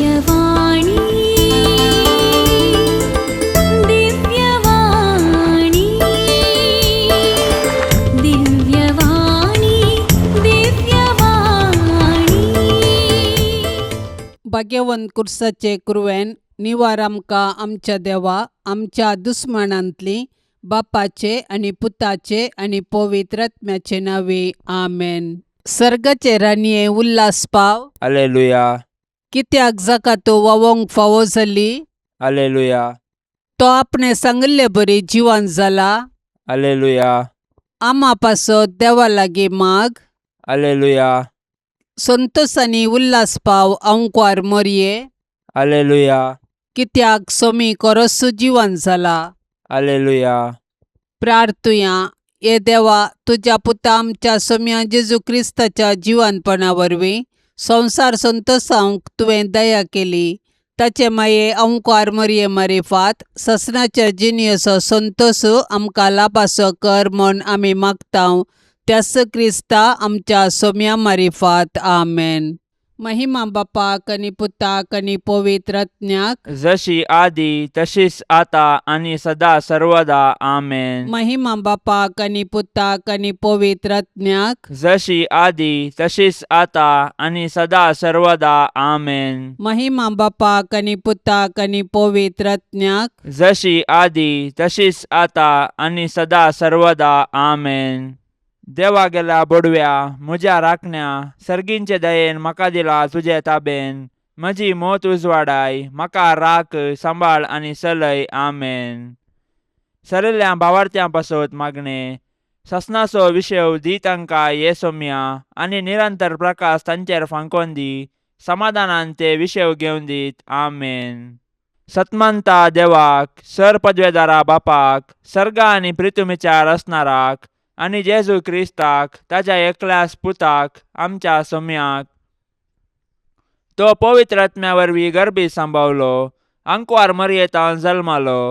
दिव्यवाणी, दिव्यवाणी, दिव्यवाणी, दिव्यवाणी. भाग्यवंत कुर्साचे कुरवेन निवार आमकां आमच्या देवा आमच्या दुस्मानांतली बापाचे आनी पुताचे आनी पवित्र आत्म्याचे नांवे आमेन. सर्गाचे राणये उल्हास पाव. अलेलुया. कित्याक जाका तो वावोंक फावो जाली. अलेलुया. तो आपणे सांगिल्ले बरी जिवन जाला. अलेलुया. आमा पासत देवा लागीं माग. अलेलुया. संतोसांनी उल्हास पाव अंकवार मोरये. अलेलुया. कित्याक सोमी कोरस्सू जिवन जाला. अलेलुया. प्रार्थुया. हे देवा तुज्या पुता आमच्या सोम्या जेजू क्रिस्ताच्या जिवनपणा वरवीं संवसार संतोसावंक तुवें दया केली. ताचे माये अंकार मरये मारिफात ससनाच्या जिणेचो संतोस आमकां लाभासो कर म्हूण आमी मागता त्यास क्रिस्ता आमच्या सोम्या मारिफात. आमेन. महिमा बापाक आनी पुताक आनी पवित्र आत्म्याक. जशी आदी तशीच आता आणि सदा सर्वदा. आमेन. महिमा बापाक आनी पुताक आनी पवित्र आत्म्याक. जशी आदी तशीच आता आणि सदा सर्वदा. आमेन. महिमा बापाक आनी पुताक आनी पवित्र आत्म्याक. जशी आदी तशीच आता आणि सदा सर्वदा. आमेन. देवा गेल्या बोडव्या म्हज्या राखण्या सर्गींचे दयेन म्हाका दिला तुजे ताबेन. म्हजी मोत उजवाडाय म्हाका राख सांबाळ आनी चलय. आमेन. सरिल्ल्या भावार्थ्यां पासत मागणें. ससनाचो विशेव दी तांकां ये सोम्या आनी निरंतर प्रकाश तांचेर फांकोन दी. समाधानान ते विशेव घेवन दीत. आमेन. सतमंता देवाक सर पदवेदारा बापाक सर्गा आनी प्रितुमीच्या रचणाराक आनी जेजू क्रिस्ताक ताज्या एकल्यास पुताक आमच्या सोम्याक तो पवित्र आत्म्या वरवीं गर्भी सांबावलो. आंकवार मरयेतान जल्मालो.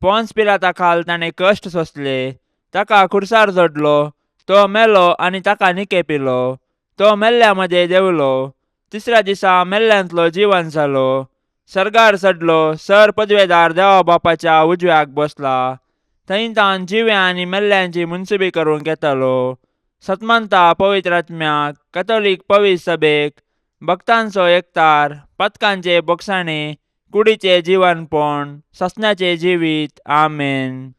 पोन्स पिलाता खाल ताणें कश्ट सोंसले. ताका खुर्सार जोडलो. तो मेलो आनी ताका निकेपिलो. तो मेल्ल्या मदें देंवलो. तिसऱ्या दिसा मेल्ल्यांतलो जिवन जालो. सर्गार चडलो. सर पदवेदार देवा बापाच्या उजव्याक बसला. थंय तावन जिव्या आनी मेल्ल्यांची मुनसुबी करूंक येतालो. सतमंता पवित्र आत्म्याक कथोलीक पवित्र सभेक भक्तांचो एकतार पथकांचे बोगसाणे कुडीचे जिवनपण ससण्याचे जिवीत. आमेन.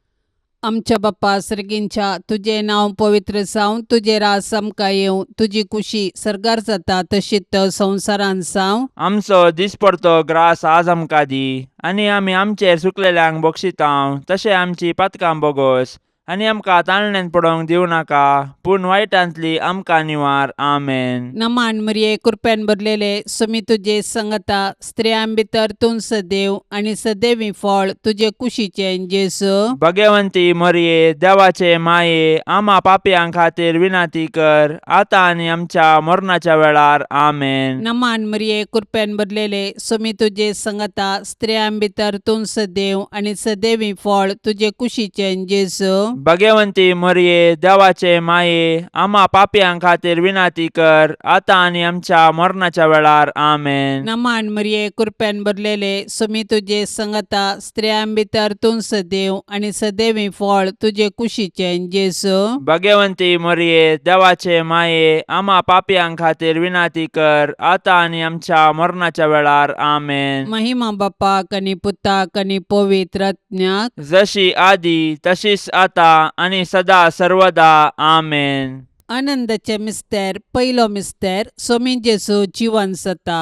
आमच्या बाप्पा सर्गींच्या तुजें नांव पवित्र जावं. तुजें रास आमकां येवं. तुजी कुशी सर्गार जाता तशीच संवसारांत जावं. आमचो दिसपडतो ग्रास आज आमकां दी आनी आमी आमचेर सुकलेल्यांक बक्षितांव तशें आमची पातकां बोगोस आनी आमकां ताळण्यांत पडोवंक दिवं नाका पूण वायटांतली आमकां निवार. आमेन. नमान मरिये कृपेन भरलेले सुमी तुजे संगता. स्त्रियां भितर तूं सदैव आनी सदैवी फळ तुजे कुशीचें जेजू. भगवंती मरये देवाचे माये आमा पापयां खातीर विनंती कर आतां आनी आमच्या मरणाच्या वेळार. आमेन. नमान मरिये कृपेन भरलेले सुमी तुजे संगता. स्त्रियां भितर तूं सदैव आनी सदैवी फळ तुजे कुशीचें जेजू. भगवंती मरये देवाचे माये आमा पापयां खातीर विनंती कर आतां आनी आमच्या मरणाच्या वेळार. आमेन. नमान मरिये कृपेन भरलेले सुमी तुजे संगता. स्त्रियां भितर तूं सदैव आनी सदैवी फळ तुजे कुशीचें जेजू. भगवंती मरये देवाचे माये आमा पापयां खातीर विनंती कर आतां आनी आमच्या मरणाच्या वेळार. आमेन. महिमा बापाक आनी पुताक आनी पवित्र आत्म्याक. जशी आदी तशीच आता आनी सदा सर्वदा. आमेन. आनंदाचे मिस्तेर. पयलो मिस्तेर. सोमी जेजू जिवन जाता.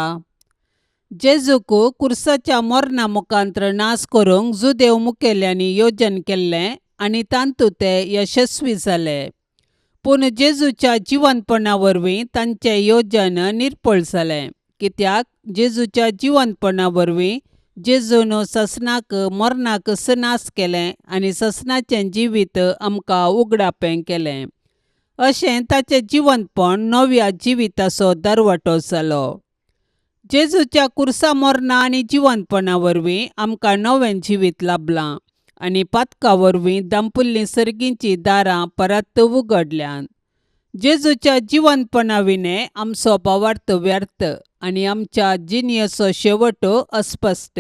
जेजूक कुर्साच्या मरणा मुखांत्र नाश करूंक जुदेव मुखेल्यांनी योजन केल्लें आनी तातूंत ते यशस्वी जाले. पूण जेजूच्या जिवनपणा वरवीं तांचें योजन निर्फळ जालें. कित्याक जेजूच्या जिवनपणा वरवीं जेजून ससनाक मरणाक नाश केलें आनी ससनाचें जिवीत आमकां उगडापें केलें. अशें ताचें जिवनपण नव्या जिविताचो दरवटो जालो. जेजूच्या कुर्सा मरणा आनी जिवनपणा वरवीं आमकां नवें जिवीत लाभलां आनी पातका वरवीं दांपुल्लीं सर्गींचीं दारां परत उगडल्यांत. जेजूच्या जिवंतपणा विणें आमचो भावार्थ व्यर्थ आनी आमच्या जिणेचो शेवट अस्पश्ट.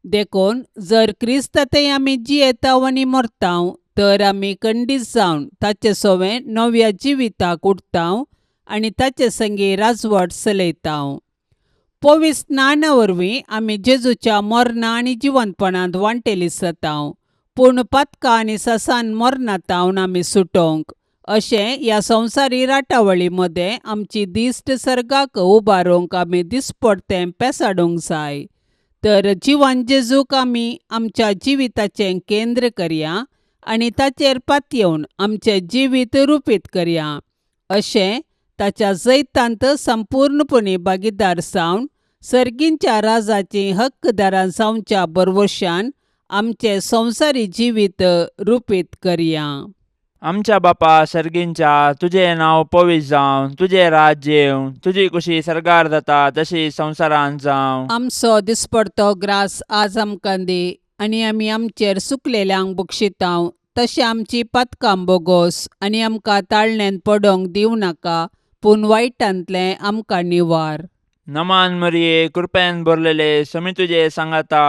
देखून जर क्रिस्ता थंय आमी जियेताव आनी मरताव तर आमी खंडीत जावन ताचे सोवें नव्या जिविताक उठताव आनी ताचे संगी राजवट चलयताव. पवित्र स्नाना वरवीं आमी जेजूच्या मरणा आनी जिवंतपणांत वांटेली जाताव, पूण पातकां आनी ससान मरणांत आमी सुटोवंक अशें ह्या संवसारी राटावळी मदें आमची दिश्ट सर्गाक उबारूंक आमी दिसपडतें पेसाडूंक जाय. तर जिवन जेजूक आमी आमच्या जिविताचें केंद्र करया आनी ताचेर पातयेवन आमचें जिवीत रुपीत करया. अशें ताच्या जैतांत संपूर्णपणी भागीदार जावन सर्गींच्या राजाचीं हक्कदारां जावच्या भरवशान आमचें संवसारी जिवीत रुपीत करया. आमच्या बापा सर्गींच्या, तुजें नांव पवित्र जावं, तुजें राज्य येवं, तुजी कुशी सर्गार जाता तशी संवसारांत जावं. आमचो दिसपडतो ग्रास आज आमकां दी आनी आमी आमचेर सुकलेल्यांक बक्षितांव तशें आमची पातकां बोगोस आनी आमकां ताळण्यांत पडोवंक दिवं नाका, पूण वायटांतलें आमकां निवार. नमान मरिये, कृपेन भरलेले, समी तुजे सांगाता,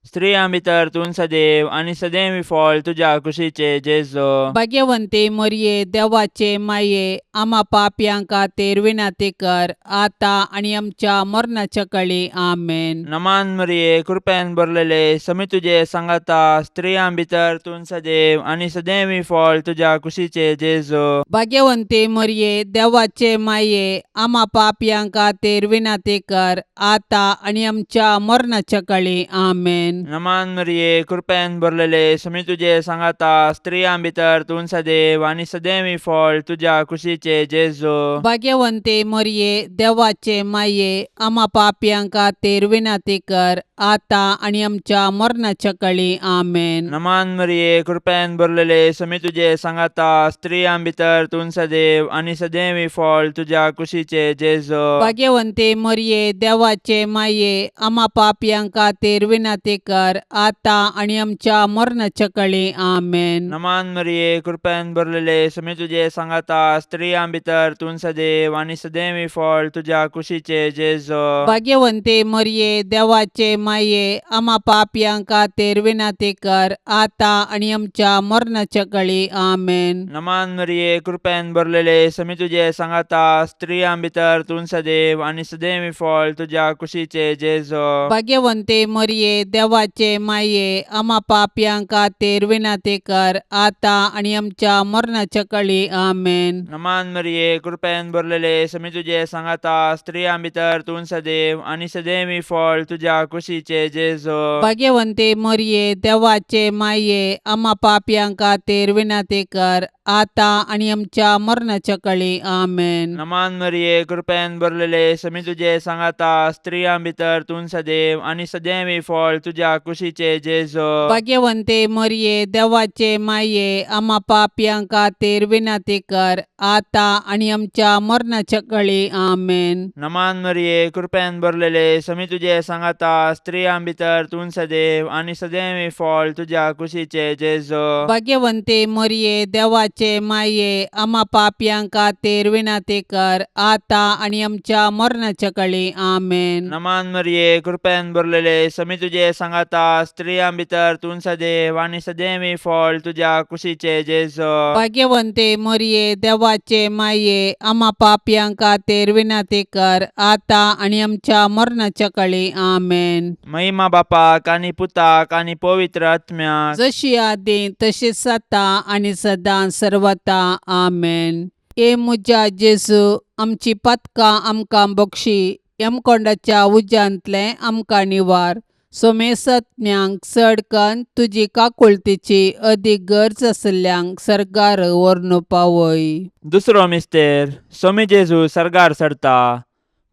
स्त्रियां भितर तूं सदैव आनी सदैव फळ तुज्या कुशीचे जेजो. भाग्यवंती मरये, देवाचे माये, आमा पापयां खातीर विनंती कर आतां आनी आमच्या मरणाच्या कळी. आमेन. नमान मरिये, कृपेन भरलेले, समी तुजे सांगाता, स्त्रियां भितर तूं सदैव आनी सदैव फळ तुज्या कुशीचे जेजो. भाग्यवंती मरये, देवाचे माये, आमा पापयां खातीर विनंती कर आतां आनी आमच्या मरणाच्या कळी. आमेन. नमान मरिये, कृपेन भरलेले, समी तुजे सांगाता, स्त्रियां भितर तूं सदैव आनी सदैव फळ तुज्या कुशीचे जेजो. भाग्यवंती मरये, देवाचे माये, आमा पापयां खातीर विनंती कर आतां आनी आमच्या मरणाच्या कळी. आमेन. नमान मरिये, कृपेन भरलेले, समी तुजे सांगाता, स्त्रियां भितर तूं सदैव आनी सदैव फळ तुज्या कुशीचे जेजो. भाग्यवंती मरये, देवाचे माये, आमा पापयां खातीर विनंती कर आतां आनी आमच्या मरणाच्या कळी. आमेन. नमान मरिये, कृपेन भरलेले, समी तुजे सांगाता, स्त्रियां भितर तूं सदैव आनी सदैव फळ तुज्या कुशीचे जेजो. भाग्यवंती मरये, देवाचे माये, आमा पापयां खातीर विनंती कर आतां आनी आमच्या मरणाच्या कळी. आमेन. नमान मरिये, कृपेन भरलेले, समी तुजे सांगाता, स्त्रियां भितर तूं सदैव आनी सदैव फळ तुज्या कुशीचे जेजो. भाग्यवंती मरये, देवाचे माये, आमा पापयां खातीर विनंती कर आतां आनी आमच्या मरणाच्या कळी. आमेन. नमान मरिये, कृपेन भरलेले, समी तुजे सांगाता, स्त्रियां भितर तूं सदैव आनी सदैव फळ तुज्या कुशीचे जेजो. भाग्यवंती मरये, देवाचे माये, आमा पापयां खातीर विनंती कर आतां आनी आमच्या मरणाच्या कळी. आमेन. नमान मरिये, कृपेन भरलेले, समी तुजे सांगाता, स्त्रियां भितर तूं सदैव आनी सदैव फळ तुज्या कुशीचे जेजो. भाग्यवंती मरये, देवाचे माये, आमा पापयां खातीर विनंती कर आतां आनी आमच्या मरणाच्या कळी. आमेन. नमान मरिये, कृपेन भरलेले, समी तुजे सांगाता, स्त्रियां भितर तूं सदैव आनी सदैव फळ तुज्या कुशीचे जेजो. भाग्यवंती मरये, देवाचे माये, आमा पापयां खातीर विनंती कर आतां आनी आमच्या मरणाच्या कळी. आमेन. नमान मरिये, कृपेन भरलेले, समी तुजे सांगाता, स्त्रियां भितर तूं सदैव आनी सदैव फळ तुज्या कुशीचे जेजो. भाग्यवंती मरये, देवाचे माये, आमा पापयां खातीर विनंती कर आतां आनी आमच्या मरणाच्या कळी. आमेन. महिमा बापाक आनी पुताक आनी पवित्र आत्म्याक, जशी आदी तशीच आतां आनी सदां सर्वता. आमेन. ए म्हज्या जेजू, आमची पातकां आमकां बक्षी, यमकोंडाच्या उज्यांतलें आमकां निवार, सोमेसत्म्यांक चड कन्न तुजी काकुळतीची अदीक गरज आशिल्ल्यांक सर्गार व्हरून पावय. दुसरो मिस्तेर, सोमी जेजू सर्गार चडता.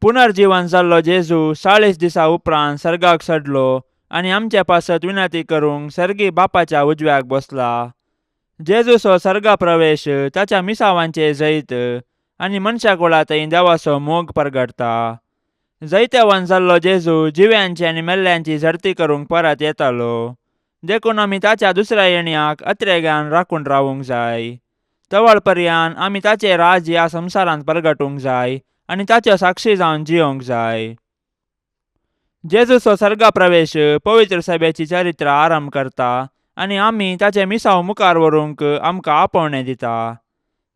पुनर्जीवन जाल्लो जेजू 40 दिसा उपरांत सर्गाक चडलो आनी आमचे पासत विनंती करूंक सर्गी बापाच्या उजव्याक बसला. जेजूचो सर्गा प्रवेश ताच्या मिसावांचे जैत आनी मनशा कुळा थंय देवाचो मोग परगटता. जैतवान जाल्लो जेजू जिव्यांची आनी मेल्ल्यांची झडती करूंक परत येतालो, देखून आमी ताच्या दुसऱ्या येण्याक अत्रेगान राखून रावूंक जाय. तवळ पर्यान आमी ताचें राज ह्या संवसारांत परगटूंक जाय आनी ताच्यो साक्षी जावन जियोंक जाय. जेजूचो सर्गा प्रवेश पवित्र सभेची चरित्र आरंभ करता आनी आमी ताचें मिसांव मुखार व्हरूंक आमकां आपोवणें दिता.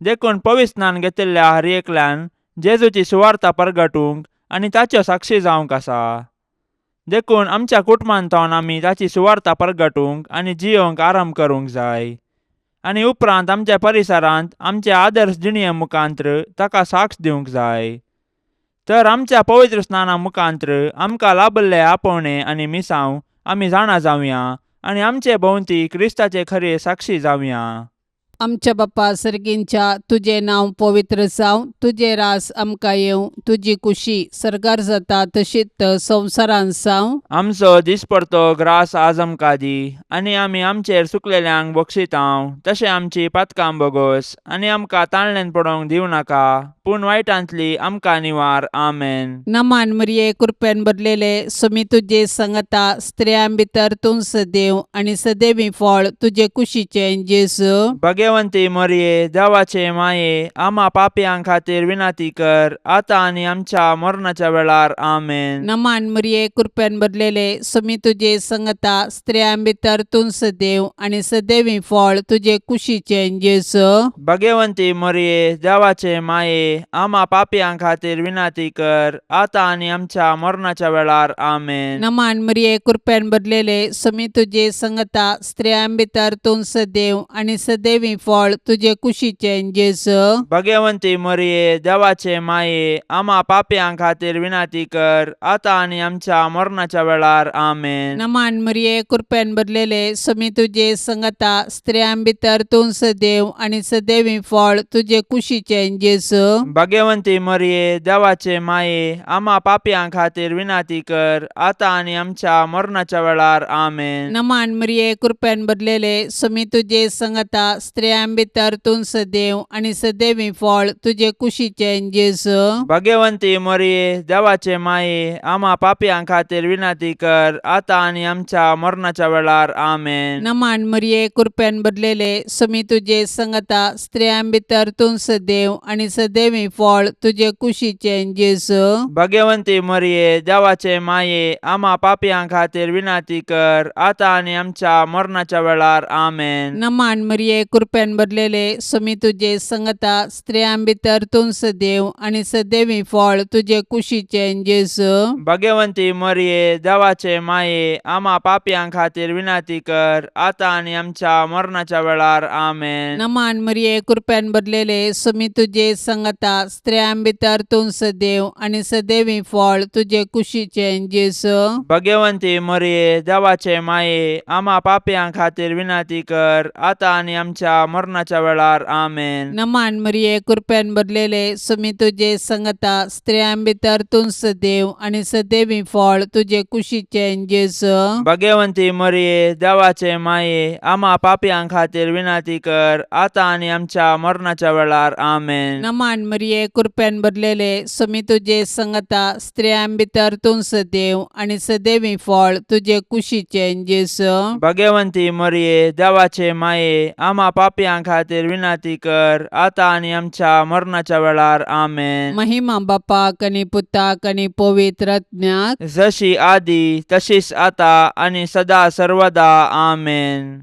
देखून पवित्र स्नान घेतिल्ल्या हर एकल्यान जेजूची सुवार्ता परगटूंक आनी ताच्यो साक्षी जावंक आसा. देखून आमच्या कुटुंबांतल्यान आमी ताची सुवार्ता परगटूंक आनी जियोंक आरंभ करूंक जाय आनी उपरांत आमच्या परिसरांत आमचे आदर्श जिणये मुखांत्र ताका साक्ष दिवंक जाय. तर आमच्या पवित्र स्नाना मुखांत्र आमकां लाभल्ले आपोवणें आनी मिसांव आमी जाणा जावया आनी आमचे भोंवती क्रिस्ताचे खरे साक्षी जावया. आमच्या बापा सर्गींच्या, तुजें नांव पवित्र जावं, तुजें रास आमकां येवं, तुजी कुशी सर्गार जाता तशीच संवसारांत जावं. आमचो दिसपडतो ग्रास आज आमकां दी आनी आमी आमचेर सुकलेल्यांक बक्षितांव तशें आमची पातकां बोगोस आनी आमकां ताणल्यान पडोवंक दिवं नाका पूण वायटांतली आमकां निवार. आमेन. नमान मरिये, कृपेन भरलेले, सुमी तुजे संगता, स्त्रियां भितर तूं सदैव आनी सदैवी फळ तुजे कुशीचें जेजू. भगवंती मरिये, देवाचे माये, आमा पापयां खातीर विनंती कर आतां आनी आमच्या मरणाच्या वेळार. आमेन. नमान मरिये, कृपेन भरलेले, सुमी तुजे संगता, स्त्रियां भितर तूं सदैव आनी सदैवी फळ तुजे कुशीचें जेजू. भगवंती मरिये, देवाचे माये, आमा पापयां खातीर विनंती कर आतां आनी आमच्या मरणाच्या वेळार. आमेन. नमान मरिये, कृपेन भरलेले, सुमी तुजे संगता, स्त्रियां भितर तूं सदैव आनी सदैवी फळ तुजे कुशीचें जेजू. भगवंती मरिये, देवाचे माये, आमा पापयां खातीर विनंती कर आतां आनी आमच्या मरणाच्या वेळार. आमेन. नमान मरिये, कृपेन भरलेले, सुमी तुजे संगता, स्त्रियां भितर तूं सदैव आनी सदैवी फळ तुजे कुशीचें जेजू. भगवंती मरिये, देवाचे माये, आमा पापयां खातीर विनंती कर आतां आनी आमच्या मरणाच्या वेळार. आमेन. नमान मरिये, कृपेन भरलेले, सुमी तुजे संगता, स्त्रियां भितर तूं सदैव आनी सदैवी फळ तुजे कुशीचें जेजू. भगवंती मरिये, देवाचे माये, आमा पापयां खातीर विनंती कर आतां आनी आमच्या मरणाच्या वेळार. आमेन. नमान मरिये, कृपेन भरलेले, सुमी तुजे संगता, स्त्रियां भितर तूं सदैव आनी सदैवी फळ तुजे कुशीचें जेजू. भगवंती मरिये, देवाचे माये, आमा पापयां खातीर विनंती कर आतां आनी आमच्या मरणाच्या वेळार. आमेन. नमान मरिये, कृपेन भरलेले, सुमी तुजे संगता, स्त्रियां भितर तूं सदैव आनी सदैवी फळ तुजे कुशीचें जेजू. भगवंती मरिये, देवाचे माये, आमा पापयां खातीर विनंती कर आतां आनी आमच्या मरणाच्या वेळार. आमेन. नमान मरिये, कृपेन भरलेले, सुमी तुजे संगता, स्त्रियां भितर तूं सदैव आनी सदैवी फळ तुजे कुशीचें जेजू. भगवंती मरिये, देवाचे माये, आमा पापयां खातीर विनंती कर आतां आनी आमच्या मरणाच्या वेळार. आमेन. नमान मरिये, कृपेन भरलेले, सुमी तुजे संगता, स्त्रियां भितर तूं सदैव आनी सदैवी फळ तुजे कुशीचें जेजू. भगवंती मरिये, देवाचे माये, आमा पापयां खातीर विनंती कर आतां आनी आमच्या मरणाच्या वेळार. आमेन. नमान मरिये, कृपेन भरलेले, सुमी तुजे संगता, स्त्रियां भितर तूं सदैव आनी सदैवी फळ तुजे कुशीचें जेजू. भगवंती मरिये, देवाचे माये, आमा पापयां खातीर विनंती कर आतां आनी आमच्या मरणाच्या वेळार. आमेन. महिमा बापाक आनी पुताक आनी पवित्र आत्म्याक. जशी आदी तशीच आता आनी सदा सर्वदा. आमेन.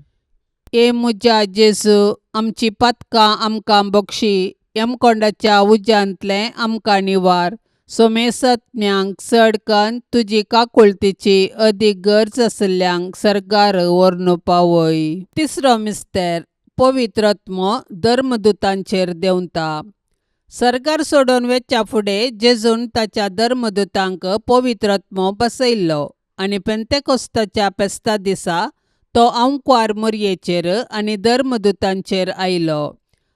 ए म्हज्या जेजू, आमची पातकां आमकां बक्षी, यमकोंडाच्या उज्यांतलें आमकां निवार, सोमेसत्म्यांक चड कन्न तुजी काकुळतीची अदीक गरज आशिल्ल्यांक सर्गार व्हरून पावय. तिसरो मिस्तेर, पवित्र आत्मो धर्मदुतांचेर देंवता. सर्गार सोडून वेच्या फुडें जेजून ताच्या धर्मदुतांक पवित्र आत्मो बसयल्लो आनी पेंतेकोस्ताच्या फेस्ता दिसा तो आंकवार मोरयेचेर आनी धर्मदुतांचेर आयलो.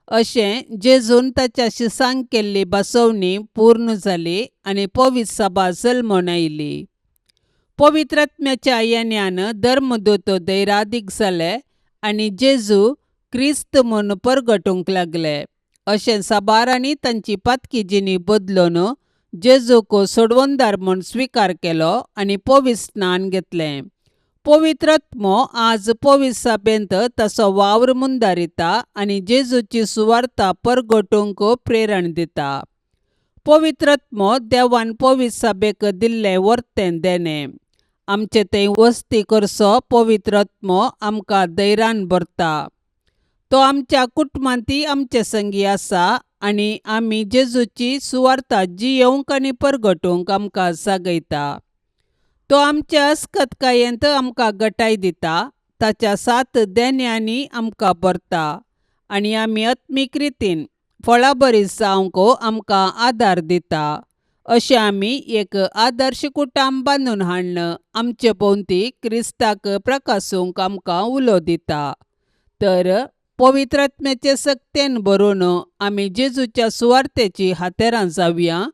अशें जेजून ताच्या शिसांक केल्ली बसवणी पूर्ण जाली आनी पवित्र सभा जल्मून आयली. पवित्र आत्म्याच्या येण्यान धर्मदूत धैरादीक जाले आनी जेजू क्रिस्त म्हूण परगटूंक लागले. अशें साबारांनी तांची पातकी जिणी बदलून जेजूक सोडवणदार म्हूण स्विकार केलो आनी पवित्र स्नान घेतलें. पवित्र आत्मो आज पवित्र सभेंत ताचो वावर मुंदारिता आनी जेजूची सुवार्ता परगटूंक प्रेरण दिता. पवित्र आत्मो देवान पवित्र सभेक दिल्लें वर्तें देणें. आमचे थंय वस्ती करचो पवित्र आत्मो आमकां धैर्यान भरता. तो आमच्या कुटुंबांतय आमचे संगी आसा आनी आमी जेजूची सुवार्ता जियेवंक आनी परगटूंक आमकां जागयता. तो आमच्या अस्कतकायेंत आमकां गटाय दिता, ताच्या सात देण्यांनी आमकां भरता आनी आमी आत्मीक रितीन फळाबरी जावंक आमकां आदार दिता. अशें आमी एक आदर्श कुटुंब बांदून हाडून आमचे भोंवती क्रिस्ताक प्रकासूंक आमकां उलो दिता. तर पवित्र आत्म्याचे सक्तेन भरून आमी जेजूच्या सुवार्तेची हातेरां जावया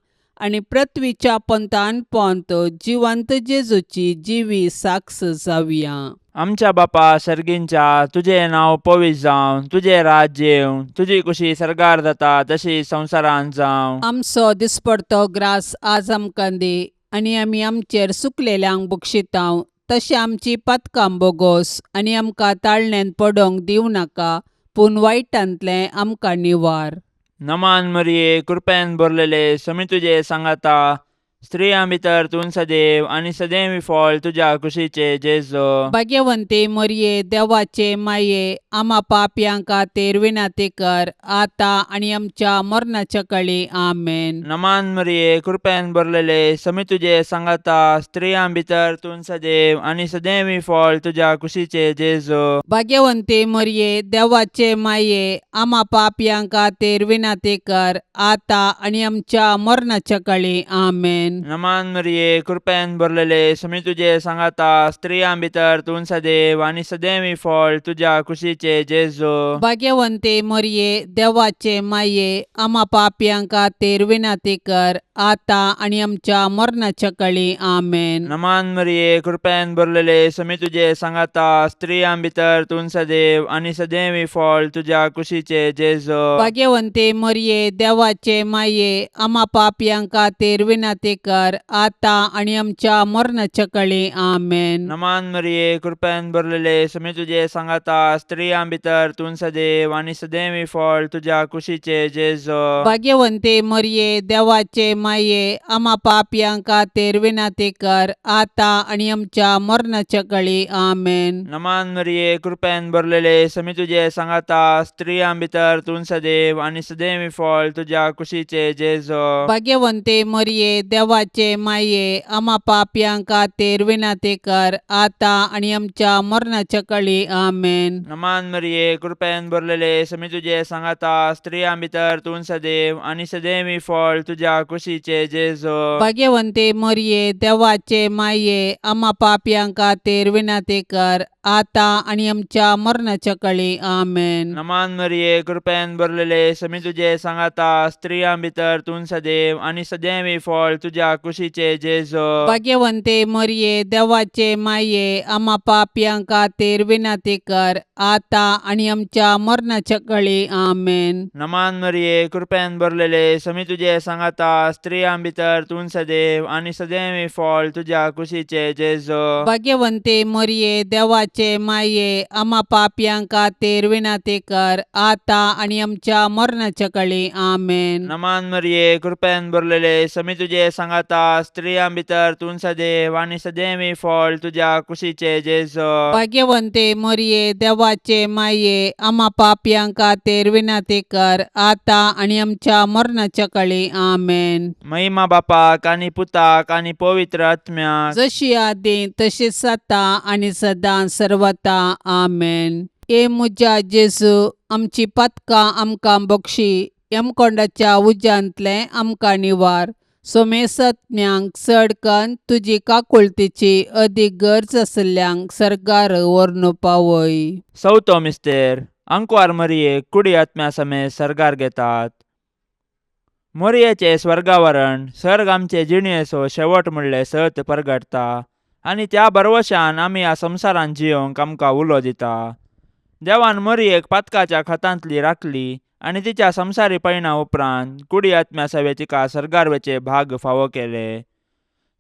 आनी पृथ्वीच्या पंथान पोंत जिवंत जेजूची जिवी साक्ष जावया. आमच्या बापा सर्गींच्या, तुजें नांव पवित्र जावं, तुजें राज्य येवं, तुजी कुशी सर्गार जाता तशी संवसारांत जावं. आमचो दिसपडतो ग्रास आज आमकां दी आनी आमी आमचेर सुकलेल्यांक बक्षितांव तशें आमची पातकां बोगोस आनी आमकां ताळण्यांत पडोंक दिवं नाका, पूण वायटांतलें आमकां निवार. नमान मरिये, कृपेन भरलेले, समी तुजे सांगाता, स्त्रियां भितर तूं सदैव आनी सदैव फळ तुज्या कुशीचे जेजू. भाग्यवंती मरिये, देवाचे माये, आमा पापयां खातीर विनंती कर, आतां आनी आमच्या मरणाच्या कळी. आमेन. नमान मरिये, कृपेन भरलेले, समी तुजे सांगाता, स्त्रियां भितर तूं सदैव आनी सदैव फळ तुज्या कुशीचे जेजू. भाग्यवंती मरिये, देवाचे माये, आमा पापयां खातीर विनंती कर, आतां आनी आमच्या मरणाच्या कळी. आमेन. नमान मरिये, कृपेन भरलेले, समी तुजे सांगाता, स्त्रियां भितर तूं सदैव आनी सदैव फळ तुज्या कुशीचे जेजू. भाग्यवंती मरिये, देवाचे माये, आमा पापयां खातीर विनंती कर, आतां आनी आमच्या मरणाच्या कळी. आमेन. नमान मरिये, कृपेन भरलेले, समी तुजे सांगाता, स्त्रियां भितर तूं सदैव आनी सदैव फळ तुज्या कुशीचे जेजू. भाग्यवंती मरिये, देवाचे माये, आमा पापयां खातीर विनंती कर, आतां आनी आमच्या मरणाच्या कळी. आमेन. नमान मरिये, कृपेन भरलेले, समी तुजे सांगाता, स्त्रियां भितर तूं सदैव आनी सदैव फळ तुज्या कुशीचे जेजू. भाग्यवंती मरिये, देवाचे माये, आमा पापयां खातीर विनंती कर, आतां आनी आमच्या मरणाच्या कळी. आमेन. नमान मरिये, कृपेन भरलेले, समी तुजे सांगाता, स्त्रियां भितर तूं सदैव आनी सदैव फळ तुज्या कुशीचे जेजू. भाग्यवंती मरिये, देवाचे माये, आमा पापयां खातीर विनंती कर, आतां आनी आमच्या मरणाच्या कळी. आमेन. नमान मरिये, कृपेन भरलेले, समी तुजे सांगाता, स्त्रियां भितर तूं सदैव आनी सदैव फळ तुज्या कुशीचे जेजू. भाग्यवंती मरिये, देवाचे माये, आमा पापयां खातीर विनंती कर, आतां आनी आमच्या मरणाच्या कळी. आमेन. नमान मरिये, कृपेन भरलेले, समी तुजे सांगाता, स्त्रियां भितर तूं सदैव आनी सदैव फळ तुज्या कुशीचे जेजू. भाग्यवंती मरिये, देवाचे माये, आमा पापयां खातीर विनंती कर, आतां आनी आमच्या मरणाच्या कळी. आमेन. नमान मरिये, कृपेन भरलेले, समी तुजे सांगाता, स्त्रियां भितर तूं सदैव आनी सदैव फळ तुज्या कुशीचे जेजू. भाग्यवंती मरिये, देवाचे माये, आमा पापयां खातीर विनंती कर, आतां आनी आमच्या मरणाच्या कळी. आमेन. नमान मरिये, कृपेन भरलेले, समी तुजे सांगाता, स्त्रियां भितर तूं सदैव आनी सदैव फळ तुज्या कुशीचे जेजू. भाग्यवंती मरिये, देवाचे माये, आमा पापयां खातीर विनंती कर, आतां आनी आमच्या मरणाच्या कळी. आमेन. महिमा बापाक आनी पुताक आनी पवित्र आत्म्याक, जशी आदी तशीच आतां आनी सदां सर्वता. आमेन. ए म्हज्या जेजू, आमची पातकां आमकां बक्षी, यमकोंडाच्या उज्यांतलें आमकां निवार, सोमेसत्म्यांक चड कन्न तुजी काकुळतीची अदीक गरज आशिल्ल्यांक सर्गार व्हरून पावय. चवथो मिस्तेर, आंकवार मरियेक कुडी आत्म्या समेत सर्गार घेतात. मोरयेचें स्वर्गावरण सर्ग आमचे जिणेचो शेवट म्हणलें सत परगटता आनी त्या भरवशान आमी ह्या संवसारांत जियोंक आमकां उलो दिता. देवान मोरयेक पातकाच्या खतांतली राखली आनी तिच्या संवसारी पयणा उपरांत कुडी आत्म्या सवे तिका सर्गार वचें भाग फावो केलें.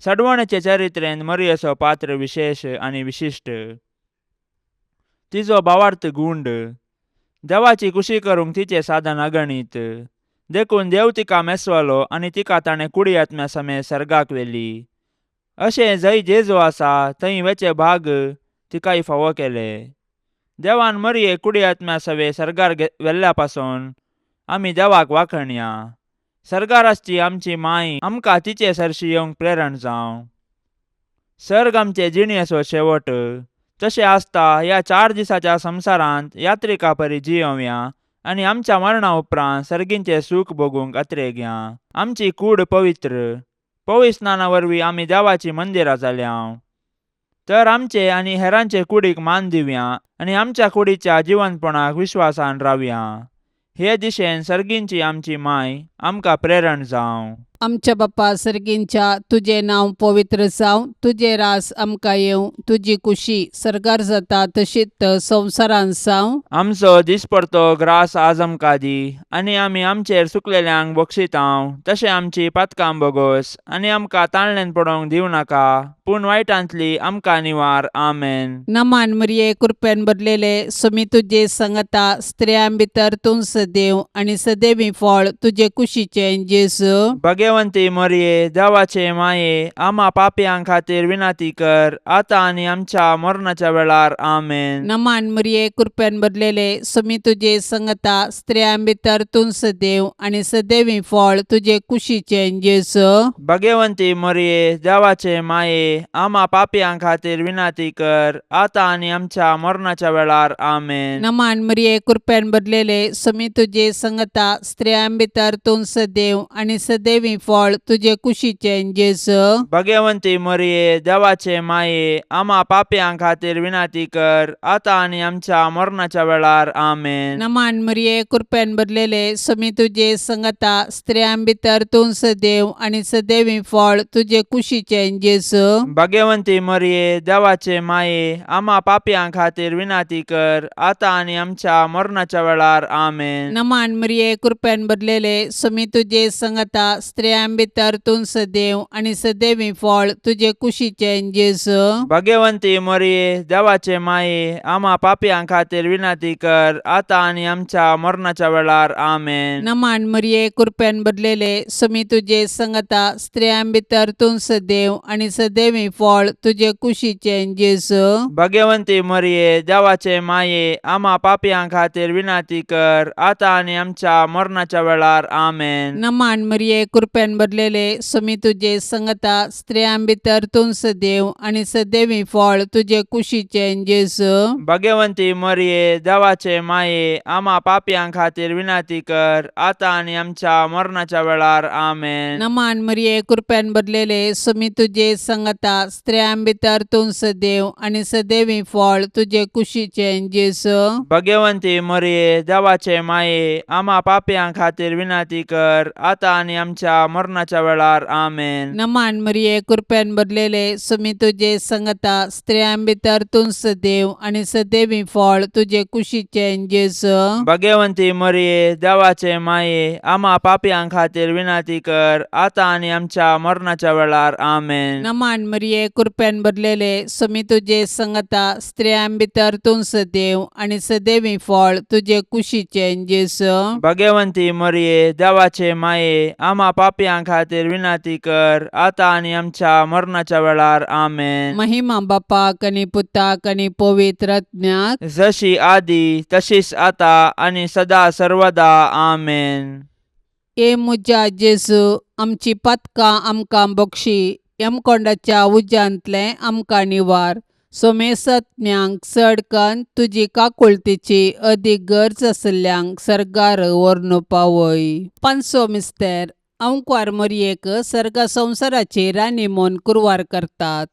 सडवणेचे चरित्रेंत मरियेचो पात्र विशेश आनी विशिश्ट. तिजो भावार्थ गूंड. देवाची कुशी करूंक तिचें साधन अगणीत. देखून देव तिका मेसवलो आनी तिका ताणें कुडी आत्म्या समेत सर्गाक व्हेली. अशें जंय जेजू आसा थंय वेचे भाग तिकाय फावो केले. देवान मरये कुडी आत्म्या सवे सर्गार व्हेल्ल्या पासून आमी देवाक वाखणया. सर्गार आसची आमची माय आमकां तिचे सरशी येवंक प्रेरण जावं. सर्ग आमचे जिणेचो शेवट. तशें आसता ह्या 4 दिसाच्या संवसारांत यात्रिका परी जियोवया आनी आमच्या मरणा उपरांत सर्गींचें सूख भोगूंक अत्रेगया. आमची कूड पवित्र पवित्र स्नाना वरवीं आमी देवाचीं मंदिरां जाल्या. तर आमचे आनी हेरांचे कुडीक मान दिवया आनी आमच्या कुडीच्या जिवनपणाक विश्वासान रावया. हे दिशेन सर्गींची आमची माय आमकां प्रेरण जावं. आमच्या बापा सर्गींच्या, तुजें नांव पवित्र जावं, तुजें रास आमकां येवं, तुजी कुशी सर्गार जाता तशीच संवसारांत जावं. आमचो दिसपडतो ग्रास आज आमकां दी आनी आमी आमचेर सुकलेल्यांक बक्षितांव तशें आमची पातकां बोगोस आनी आमकां ताणल्यान पडोवंक दिवं नाका, पूण वायटांतली आमकां निवार. आमेन. नमान मरिये, कृपेन भरलेले, स्वामी तुजे संगता, स्त्रियां भितर तूं सदैव आनी सदैवी फळ तुजे कुशीचें जेजू. भगवंती मरिये, देवाचे माये, आमा पापयां खातीर विनंती कर, आतां आनी आमच्या मरणाच्या वेळार. आमेन. नमान मरिये, कृपेन भरलेले, स्वामी तुजे संगता, स्त्रियां भितर तूं सदैव आनी सदैवी फळ तुजे कुशीचें जेजू. भगवंती मरिये, देवाचे माये, आमा पापयां खातीर विनंती कर, आतां आनी आमच्या मरणाच्या वेळार. आमेन. नमान मरिये, कृपेन भरलेले, स्वामी तुजे संगता, स्त्रियां भितर तूं सदैव आनी सदैवी फळ तुजे कुशीचें जेजू. भगवंती मरिये, देवाचे माये, आमा पापयां खातीर विनंती कर, आतां आनी आमच्या मरणाच्या वेळार. आमेन. नमान मरिये, कृपेन भरलेले, स्वामी तुजे संगता, स्त्रियां भितर तूं सदैव आनी सदैवी फळ तुजे कुशीचें जेजू. भगवंती मरिये, देवाचे माये, आमा पापयां खातीर विनंती कर, आतां आनी आमच्या मरणाच्या वेळार. आमेन. नमान मरिये, कृपेन भरलेले, स्वामी तुजे संगता, स्त्रियां भितर तूं सदैव आनी सदैवी फळ तुजे कुशीचें जेजू. भगवंती मरिये, देवाचे माये, आमा पापयां खातीर विनंती कर, आतां आनी आमच्या मरणाच्या वेळार. आमेन. नमान मरिये, कृपेन भरलेले, स्वामी तुजे संगता, स्त्रियां भितर तूं सदैव आनी सदैवी फळ तुजे कुशीचें जेजू. भगवंती मरिये, देवाचे माये, आमा पापयां खातीर विनंती कर, आतां आनी आमच्या मरणाच्या वेळार. आमेन. नमान मरिये, कृपेन भरलेले, स्वामी तुजे संगता, स्त्रियां भितर तूं सदैव आनी सदैवी फळ तुजे कुशीचें जेजू. भगवंती मरिये, देवाचे माये, आमा पापयां खातीर विनंती कर, आतां आनी आमच्या मरणाच्या वेळार. आमेन. नमान मरिये, कृपेन भरलेले, स्वामी तुजे संगता, स्त्रियां भितर तूं सदैव आनी सदैवी फळ तुजे कुशीचें जेजू. भगवंती मरिये, देवाचे माये, आमा पापयां खातीर विनंती कर, आतां आनी आमच्या मरणाच्या वेळार. आमेन. नमान मरिये, कृपेन भरलेले, स्वामी तुजे संगता, स्त्रियां भितर तूं सदैव आनी सदैवी फळ तुजे कुशीचें जेजू. भगवंती मरिये, देवाचे माये, आमा पापयां खातीर विनंती कर, आतां आनी आमच्या मरणाच्या वेळार. आमेन. नमान मरिये, कृपेन भरलेले, स्वामी तुजे संगता, स्त्रियां भितर तूं सदैव आनी सदैवी फळ तुजे कुशीचें जेजू. भगवंती मरिये, देवाचे माये, आमा पापयां खातीर विनंती कर, आतां आनी आमच्या मरणाच्या वेळार. आमेन. महिमा बापाक आनी पुताक आनी पवित्र आत्म्याक, जशी आदी तशीच आता आनी सदा सर्वदा. आमेन. ए म्हज्या जेजू, आमची पातकां आमकां बक्षी, यमकोंडाच्या उज्यांतलें आमकां निवार, सोमेसत्म्यांक चड कन्न तुजी काकुळतीची अदीक गरज आशिल्ल्यांक सर्गार व्हरून पावय. पांचवो मिस्तेर, अंकवार मरयेक सर्गा संवसाराची राणी म्हूण कुरवार करतात.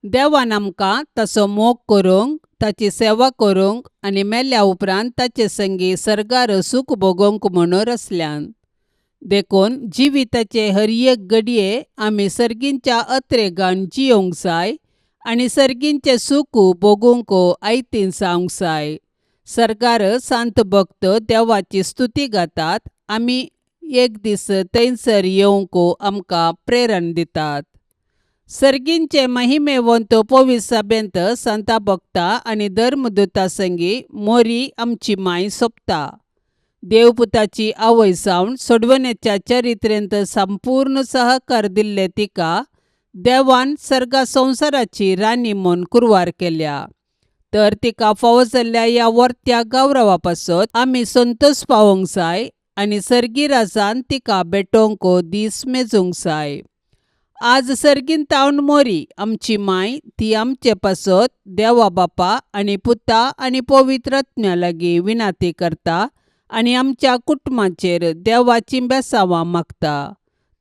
देवान आमकां ताचो मोग करूंक, ताची सेवा करूंक आनी मेल्या उपरांत ताचे संगी सर्गार सूख भोगोवंक म्हूण रचल्यान. देखून जिविताचे हर एक घडये आमी सर्गींच्या अत्रेगान जियोंक जाय आनी सर्गींचें सूख भोगूंक आयतीन जावंक जाय. सर्गार सांत भक्त देवाची स्तुती गातात, आमी एक दीस थंयसर येवंक आमकां प्रेरण दितात. सर्गींचे महिमेवंत पवित्र सभेंत संता भक्ता आनी धर्मदूता संगी मोरी आमची माय सोंपता. देवपुताची आवय जावन सोडवण्याच्या चरित्रेंत संपूर्ण सहकार दिल्ले तिका देवान सर्गा संवसाराची राणी म्हूण कुरवार केल्या. तर तिका फावो जाल्ल्या ह्या वर्त्या गौरवा पासत आमी संतोश पावोवंक जाय आनी सर्गी राजान तिका भेटोवंक दीस मेजूंक जाय. आज सर्गीन तावन मोरी आमची माय ती आमचे पासत देवा बापा आनी पुता आनी पवित्र आत्म्या लागीं विनाती करता आनी आमच्या कुटुंबाचेर देवाचीं बेसांवां मागता.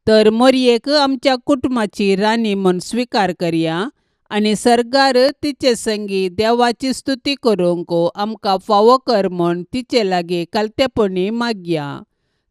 तर मोरयेक आमच्या कुटुंबाची राणी म्हूण स्विकार करया आनी सर्गार तिचे संगी देवाची स्तुती करूंक आमकां फावो कर म्हूण तिचे लागीं कालतेपणी मागया.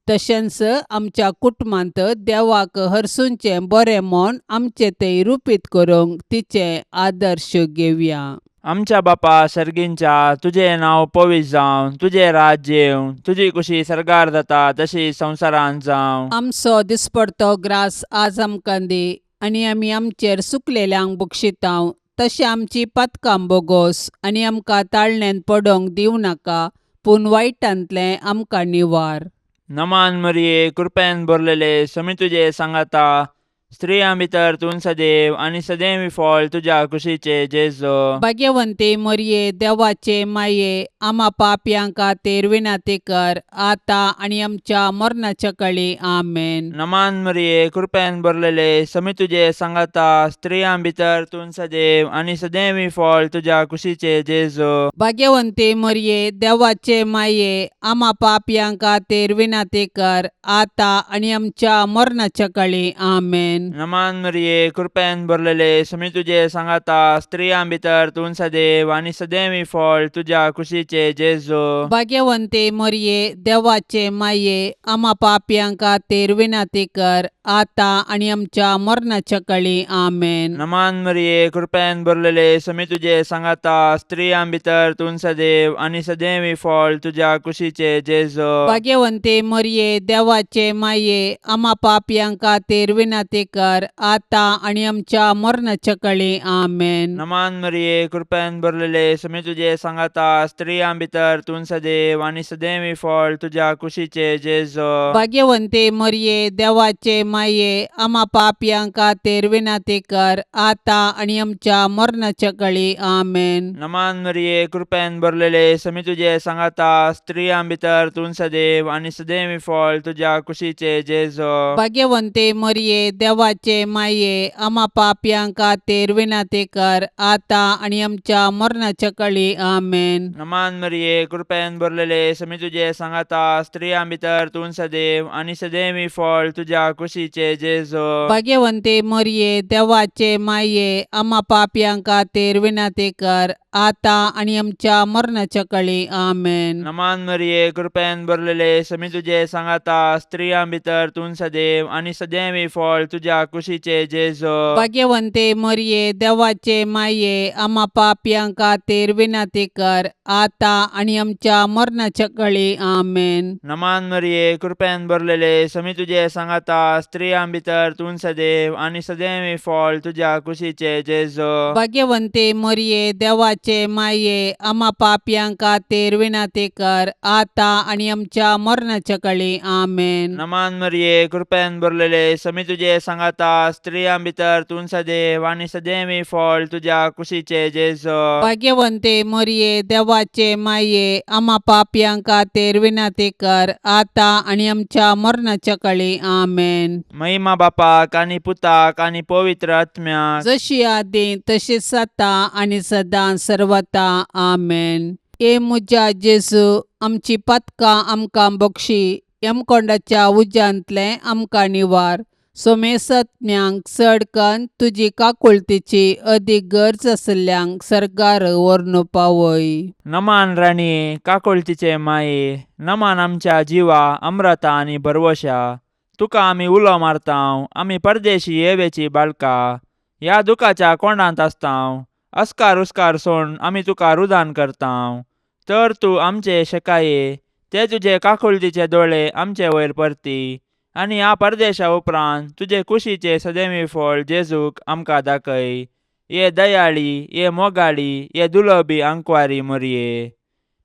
तशेंच आमच्या कुटुंबांत देवाक हरसूंचें बरें म्हूण आमचें तें रुपीत करूंक तिचें आदर्श घेवया. आमच्या बापा सर्गींच्या, तुजें नांव पवित्र जावं, तुजें राज्य येवं, तुजी कुशी सर्गार जाता तशी संवसारांत जावं. आमचो दिसपडतो ग्रास आज आमकां दी आनी आमी आमचेर सुकलेल्यांक बक्षितांव तशें आमची पातकां बोगोस आनी आमकां ताळण्यांत पडोवंक दिवं नाका पूण वायटांतलें आमकां निवार. नमान मरिये, कृपेन भरलेले, समी तुजे सांगाता, स्त्रियां भितर तूं सदैव आनी सदैव फळ तुज्या कुशीचे जेजो. भाग्यवंती मोरये, देवाचे माये, आमा पापयां खातीर विनंती कर आतां आनी आमच्या मरणाच्या कळी. आमेन. नमान मरिये, कृपेन भरलेले, समी तुजे सांगाता, स्त्रियां भितर तूं सदैव आनी सदैव फळ तुज्या कुशीचे जेजो. भाग्यवंती मोरये, देवाचे माये, आमा पापयां खातीर विनंती कर आतां आनी आमच्या मरणाच्या कळी. आमेन. नमान मरिये, कृपेन भरलेले, समी तुजे सांगाता, स्त्रियां भितर तूं सदैव आनी सदैव फळ तुज्या कुशीचे जेजो. भाग्यवंती मोरये, देवाचे माये, आमा पापयां खातीर विनंती कर आतां आनी आमच्या मरणाच्या कळी. आमेन. नमान मरिये, कृपेन भरलेले, समी तुजे सांगाता, स्त्रियां भितर तूं सदैव आनी सदैव फळ तुज्या कुशीचे जेजो. भाग्यवंती मोरये, देवाचे माये, आमा पापयां खातीर विनंती कर आतां आनी आमच्या मरणाच्या कळी. आमेन. नमान मरिये, कृपेन भरलेले, समी तुजे सांगाता, स्त्रियां भितर तूं सदैव आनी सदैव फळ तुज्या कुशीचे जेजो. भाग्यवंती मोरये, देवाचे माये, आमा पापयां खातीर विनंती कर आतां आनी आमच्या मरणाच्या कळी. आमेन. नमान मरिये, कृपेन भरलेले, समी तुजे सांगाता, स्त्रियां भितर तूं सदैव आनी सदैव फळ तुज्या कुशीचे जेजो. भाग्यवंती मोरये, देवाचे माये, आमा पापयां खातीर विनंती कर आतां आनी आमच्या मरणाच्या कळी. आमेन. नमान मरिये, कृपेन भरलेले, समी तुजे सांगाता, स्त्रियां भितर तूं सदैव आनी सदैव फळ तुज्या कुशीचे जेजो. भाग्यवंती मोरये, देवाचे माये, आमा पापयां खातीर विनंती कर आतां आनी आमच्या मरणाच्या कळी. आमेन. नमान मरिये, कृपेन भरलेले, समी तुजे सांगाता, स्त्रियां भितर तूं सदैव आनी सदैव फळ तुज्या कुशीचे जेजो. भाग्यवंती मोरये, देवाचे माये, आमा पापयां खातीर विनंती कर आतां आनी आमच्या मरणाच्या कळी. आमेन. नमान मरिये, कृपेन भरलेले, समी तुजे सांगाता, स्त्रियां भितर तूं सदैव आनी सदैव फळ तुज्या कुशीचे जेजो. भाग्यवंती मोरये, देवाचे माये, आमा पापयां खातीर विनंती कर आतां आनी आमच्या मरणाच्या कळी. आमेन. नमान मरिये, कृपेन भरलेले, समी तुजे सांगाता, स्त्रियां भितर तूं सदैव आनी सदैव फळ तुज्या कुशीचे जेजो. भाग्यवंती मोरये, देवाचे माये, आमा पापयां खातीर विनंती कर आतां आनी आमच्या मरणाच्या कळी. आमेन. महिमा बापाक आनी पुताक आनी पवित्र आत्म्याक, जशी आदी तशीच आतां आनी सदां सर्वता. आमेन. ए म्हज्या जेजू, आमची पातकां आमकां बक्षी, यमकोंडाच्या उज्यांतलें आमकां निवार, सोमेसत्म्यांक चड कन्न तुजी काकुळतीची अदीक गरज आशिल्ल्यांक सर्गार व्हरून पावय. नमान राणये, काकुळतीचे माये, नमान आमच्या जिवा अमृता आनी भरवशा, तुका आमी उलो मारतांव, आमी परदेशी येवेची बाळका, ह्या दुखाच्या कोंडांत आसतांव, अस्कार उस्कार सोड आमी तुका रुदान करतांव, तर तूं आमचे शेकाये ते तुजे काकुळतीचे दोळे आमचे वयर परती आनी ह्या परदेशा उपरांत तुजे कुशीचे सदैवी फळ जेजूक आमकां दाखय. ये दयाळी, ये मोगाळी, ये दुलोबी अंकवारी मोरये,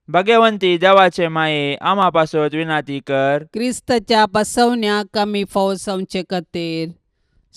भगवंती देवाचे माये, आमा पासत विनाती कर. क्रिस्ताच्या बसवण्याक आमी फावसावचे खातीर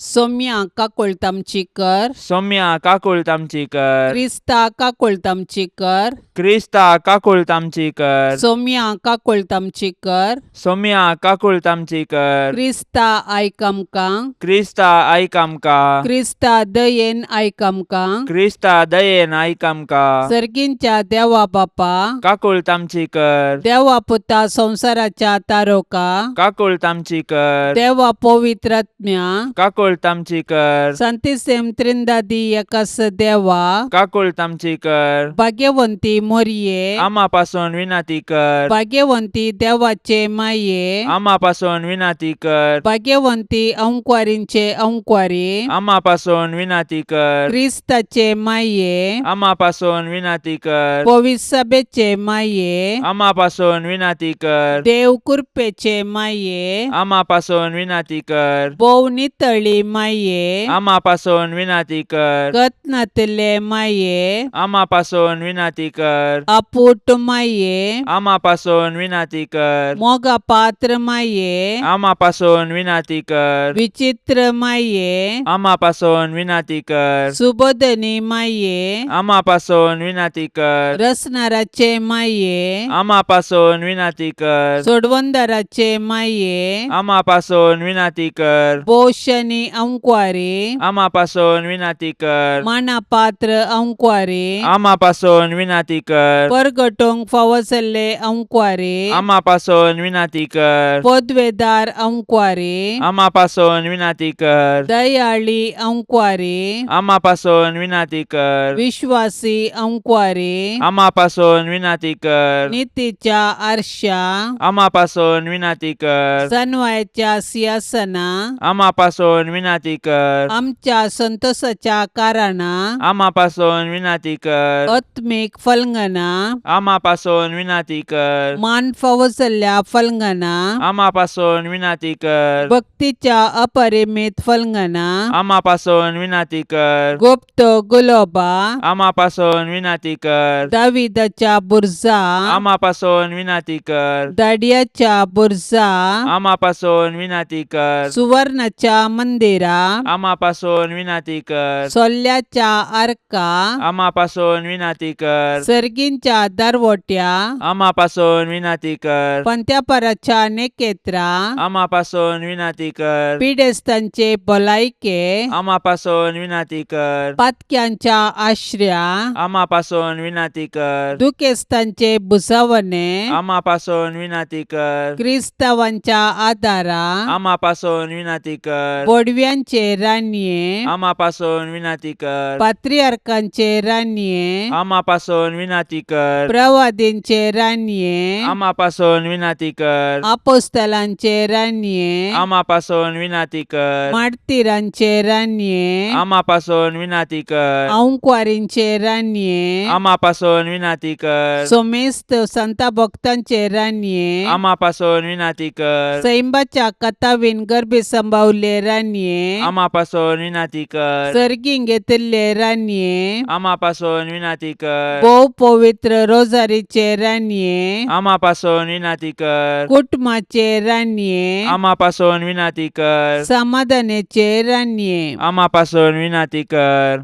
सोम्या काकुळट आमची कर. सौम्या काकुळट आमची कर. क्रिस्ता काकुळट आमची कर. क्रिस्ता काकुळट आमची कर. सोम्या काकुळट आमची कर. सौम्या काकुळट आमची कर. क्रिस्ता आयक आमकां. क्रिस्ता आयक आमकां. क्रिस्ता दयेन आयक आमकां. क्रिस्ता दयेन आयक आमकां. सर्गींच्या देवा बापा, काकुळट आमची कर. देवा पुता संवसाराच्या तारोका, काकुळट आमची कर. देवा पवित्रात्म्या, काकुळट आमची कर. संतिसेम त्रिंदादी एकास देवा, काकुळट आमची कर. भाग्यवंती मोरये, आमा पासून विनाती कर. भाग्यवंती देवाचे माये, आमा पासून विनाती कर. भाग्यवंती अंकवारींचे अंकवारी, आमा पासून विनाती कर. क्रिस्ताचे माये, आमा पासून विनाती कर. पविसभेचे माये, आमा पासून विनाती कर. देव कृपेचे माये, आमा पासून विनाती कर. भोव नितळी माये, आमा पासून विनाती कर. गतनातले माये, आमा पासून विनाती कर. आपूट माये, आमा पासून विनाती कर. मोगा पात्र माये, आमा पासून विनाती कर. विचित्र माये, आमा पासून विनाती कर. सुबोधनी माये, आमा पासून विनाती कर. रसनाराचे माये, आमा पासून विनाती कर. सोडवंदाराचे माये, आमा पासून विनाती कर. पोषणी अंकवारी, आमा पासून विनाती कर. मानापात्र अंकवारी, आमा पासून विनाती कर. परगटोंक फावसल्ले अंकवारी, आमा पासून विनाती कर. पदवेदार अंकवारी, आमा पासून विनाती कर. दयाळी अंकवारी, आमा पासून विनाती कर. विश्वासी अंकवारी, आमा पासून विनाती कर. नितीच्या आरशा, आमा पासून विनाती कर. सनवायच्या सिंहासना, आमा पासून विनाती कर. आमच्या संतोषाच्या कारणा, आमा पासून विनाती कर. आत्मीक फलंगना, आमा पासून विनाती कर. मान फावसल्ल्या फलंगना, आमा पासून विनाती कर. भक्तीच्या अपरिमित फलंगना, आमा पासून विनाती कर. गुप्त गुलोबा, आमा पासून विनाती कर. दाविदाच्या बुरजा, आमा पासून विनाती कर. दाडियाच्या बुरजा, आमा पासून विनाती कर. सुवर्णाच्या मंदिरा, आमा पासून विनाती कर. सोल्ल्याच्या आर्का, आमा पासून विनाती कर. सर्गींच्या दरवट्या, आमा पासून विनाती कर. पंत्यापराच्या नेकेत्रा, आमा पासून विनाती कर. पिडेस्तांचे भलायके, आमा पासून विनाती कर. पातक्यांच्या आश्र्या, आमा पासून विनाती कर. दुखेस्तांचे भुसावणे, आमा पासून विनाती कर. क्रिस्तावांच्या आदारा, आमा पासून विनाती कर. बोडव्यांचे रानये, आमा पासून विनाती कर. पात्रियार्कांचे रानये, आमा पासून विनाती कर. प्रवादींचे रानये, आमा पासून विनाती कर. आपोस्तलांचे रानये, आमा पासून विनाती कर. मार्तिरांचे रानये, आमा पासून विनाती कर. अंकवारींचे रानये, आमा पासून विनाती कर. सोमेस्त संता भक्तांचे रानये, आमा पासून विनाती कर. सैंबाच्या कथावीन गर्भी संभावले रानये, आमा पासून विनाती कर. सर्गीं घेतिल्ले रानये, आमा पासून विनाती कर. भोव पवित्र रोजारीचे रानये, आमा पासून विनाती कर. कुटुंबाचे रानये, आमा पासून विनाती कर. समाधानाचे रानये, आमा पासून विनाती कर.